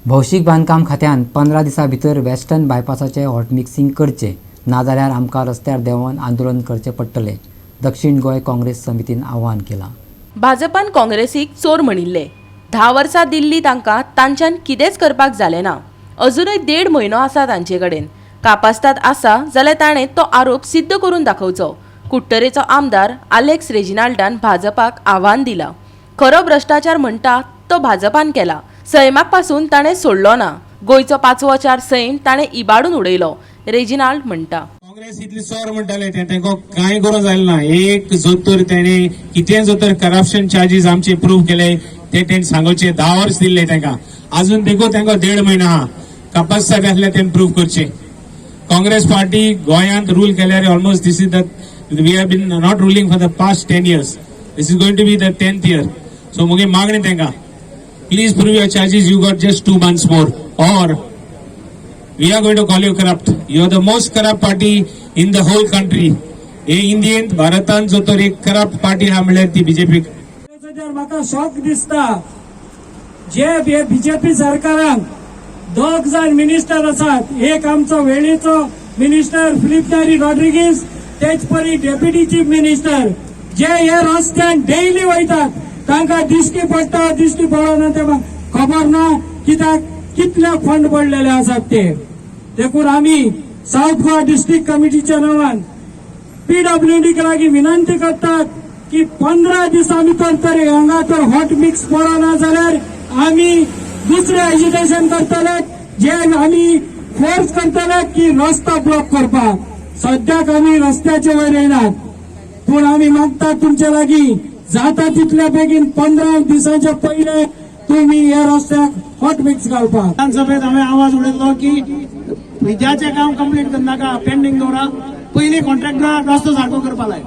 भौशीक बांदकाम खात्यान 15 दिसां भितर वेस्टर्न बायपासाचें हॉटमिक्सिंग करचें, नाजाल्यार आमकां रस्त्यार देंवन आंदोलन करचें पडटलें, दक्षीण गोंय काँग्रेस समितीन आवाहन केलां. भाजपान काँग्रेसीक चोर म्हणिल्ले. 10 वर्सां दिल्ली तांकां, तांच्यान कितेंच करपाक जालें ना. अजुनूय देड म्हयनो आसा तांचे कडेन. कापास्ताद आसा जाल्यार ताणें तो आरोप सिद्ध करून दाखोवचो. कुडटरेचो आमदार आलेक्स रेजिनाल्डान भाजपाक आव्हान दिलां. खरो भ्रश्टाचार म्हणटा तो भाजपान केला. सैमाक पासून ताणें सोडलो ना. गोंयचो पाचवोचार सैम ताणें इबाडून उडयलो, रेजिनाल्ड म्हणटा. काँग्रेस इतली चोर म्हणटाले ते, तेंको कांय करूं जालें ना. एक जोतर तेणे कितें जोतर करप्शन चार्जीस आमचे प्रूव केले ते तेणे सांगोचे. 10 वर्स दिल्ले तांकां, अजून देखो तांकां देड म्हयनो आहा. कपास आसले तेणे प्रूव करचे. काँग्रेस पार्टी गोंयांत रूल केल्यार almost this is the we have been not ruling for the past 10 years. This is going to be the 10th year. So मुगे मागणी तांकां, please prove your charges. You got just 2 months more or we are going to call you corrupt. You are the most corrupt party in the whole country. हे इंडियेंत, भारतान जो तर एक corrupt party आहा म्हणल्यार ती बीजेपी. जाल्यार म्हाका शॉक दिसता, जे हे बीजेपी सरकारान दोग जाण मिनिस्टर आसात, एक आमचो वेळेचो मिनिस्टर फिलीप नेरी रॉड्रिगीस, तेच परी डेप्युटी चीफ मिनिस्टर, जे हे रस्त्यान डेली वयतात, तांकां दिश्टी पडटा, दिश्टी पडना ते खबर ना, कित्याक कितले फंड पडलेले आसात ते. देखून आमी साऊथ गोवा डिस्ट्रिक्ट कमिटीच्या नांवान पीडब्ल्यूडी लागीं विनंती करतात की 15 दिसां भितर तरी हांगा तर हॉट मिक्स पडना जाल्यार आमी दुसरे एजिटेशन करतले, जे आमी फोर्स करतले की रस्तो ब्लॉक करपाक. सद्याक आमी रस्त्याचे वयर येनात, पूण आमी मागतात तुमचे लागीं, जाता तितल्या बेगीन 15 दिसांच्या पयले तुमी ह्या रस्त्याक हॉट मिक्स घालपाक. विधानसभेत हांवें आवाज उडयलो की ब्रिजाचें काम कंप्लीट करनाका, पेंडींग दवरा, पयलीं कॉन्ट्रॅक्टराक रस्तो सारको करपा लाय.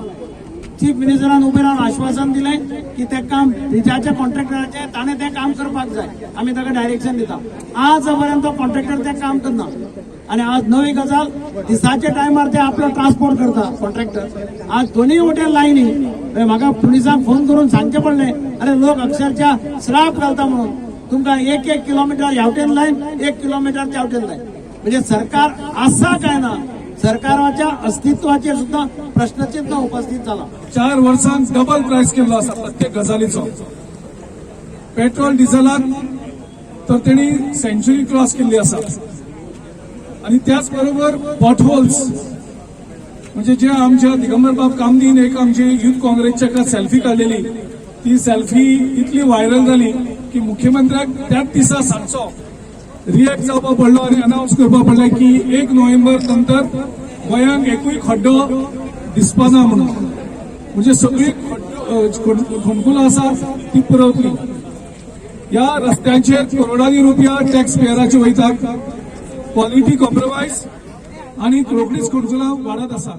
चीफ मिनिस्टरान उबें रावन आश्वासन दिलें की तें काम ब्रिजाच्या कॉन्ट्रॅक्टराचें, ताणें तें काम करपाक जाय, आमी ताका डायरेक्शन दिता. आज पर्यंत तो कॉन्ट्रॅक्टर तें काम करना आनी आज नवी गजाल, दिसाच्या टायमार ते आपलो ट्रान्सपोर्ट करता कॉन्ट्रॅक्टर. आज दोन्ही वटेन लायनी. म्हाका पुलिसांक फोन करून सांगचें पडलें, अरे लोक अक्षरशः श्राप घालता म्हणून. तुमकां एक एक किलोमिटर ह्या लायन, एक किलोमिटर त्या वटेन लायन. म्हणजे सरकार आसा काय ना, सरकाराच्या अस्तित्वाचेर सुद्धा प्रश्नचिन्ह उपस्थित जाला. 4 वर्सांत डबल प्रायस केल्लो आसा प्रत्येक गजालीचो. पेट्रोल डिझलाक तर तेणी सेंच्युरी क्रॉस केल्ली आसा आणि त्याच बरोबर पॉटहोल्स, म्हणजे जे आमच्या दिगंबर बाब कामदीन एक आमची युथ काँग्रेसच्या एका सेल्फी काडलेली, ती सेल्फी इतली व्हायरल जाली की मुख्यमंत्र्याक त्याच दिसा सांजचो रिएक्ट जावपा पडलो आनी अनावन्स करपा पडलें की 1 नोव्हेंबर नंतर गोंयांक एकूय खड्डो दिसपा ना म्हणून. म्हणजे सगळी खणकुलां आसा ती पुरवतली. ह्या रस्त्यांचेर करोडांनी रुपया टॅक्स पेयराचे वयतात. क्वॉलिटी कॉम्प्रोमायज आणि रोखडीच खणकुलां वाडत आसा.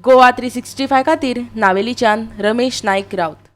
गोवा 365 खातीर नावेलीच्यान रमेश नाईक राऊत.